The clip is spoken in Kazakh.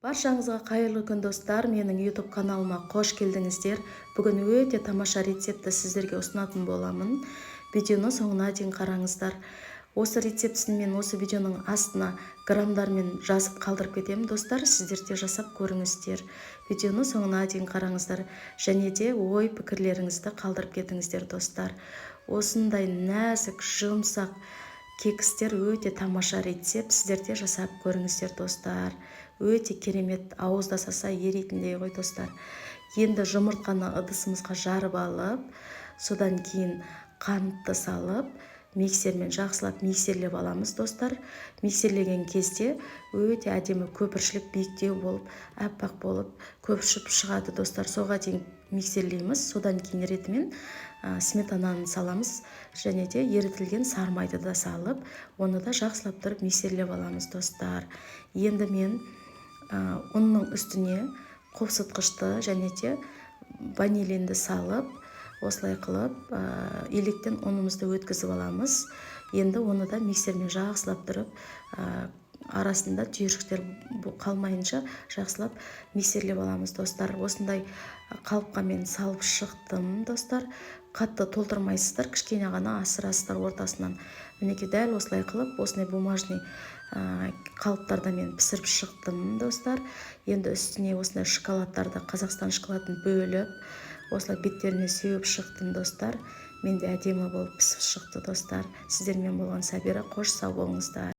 Баршаңызға қайырлы күн, достар! Менің YouTube каналыма қош келдіңіздер! Бүгін өте тамаша рецептті сіздерге ұсынатын боламын. Видеоны соңына дейін қараңыздар. Осы рецептісін мен осы видеоның астына граммдармен жазып қалдырып кетемін, достар. Сіздер де жасап көріңіздер. Видеоны соңына дейін қараңыздар және де ой пікірлеріңізді қалдырып кетіңіздер, достар. Осындай нәзік, жұмсақ кекстер, өте тамаша рецепт. Сіздер де жасап көріңіздер, достар. Өте керемет, ауызда салса еритіндей ғой, достар. Енді жұмыртқаны ыдысымызға жарып алып, содан кейін қантты салып, миксермен жақсылап миксерлеп аламыз, достар. Миксерлеген кезде өте әдемі көпіршілік биіктеу болып, аппақ болып көпіршіп шығады, достар. Соға дейін миксерлейміз. Содан кейін ретімен сметананы саламыз және де ерітілген сары майды да салып, оны да жақсылап тұрып миксерлеп аламыз, достар. Енді мен ұнның үстіне қопсытқышты және де ванилинді салып, осылай қылып електен ұнымызды өткізіп аламыз. Енді оны да миксермен жақсылап тұрып, арасында түйіршіктер қалмайынша жақсылап миксерлеп аламыз, достар. Осындай қалыпқа мен салып шықтым, достар. Қатты толтырмайсыздар, кішкене ғана асырасыздар ортасынан. Мінекей, дәл осылай қылып, осындай бумажный қалыптарда мен пісіріп шықтым, достар. Енді үстіне осындай шоколадтарды, Қазақстан шоколадын бөліп, осылай беттеріне сеуіп шықтым, достар. Менде әдемі болып пісіп шықты, достар. Сіздермен болған Сабира. Қош, сау болыңыздар!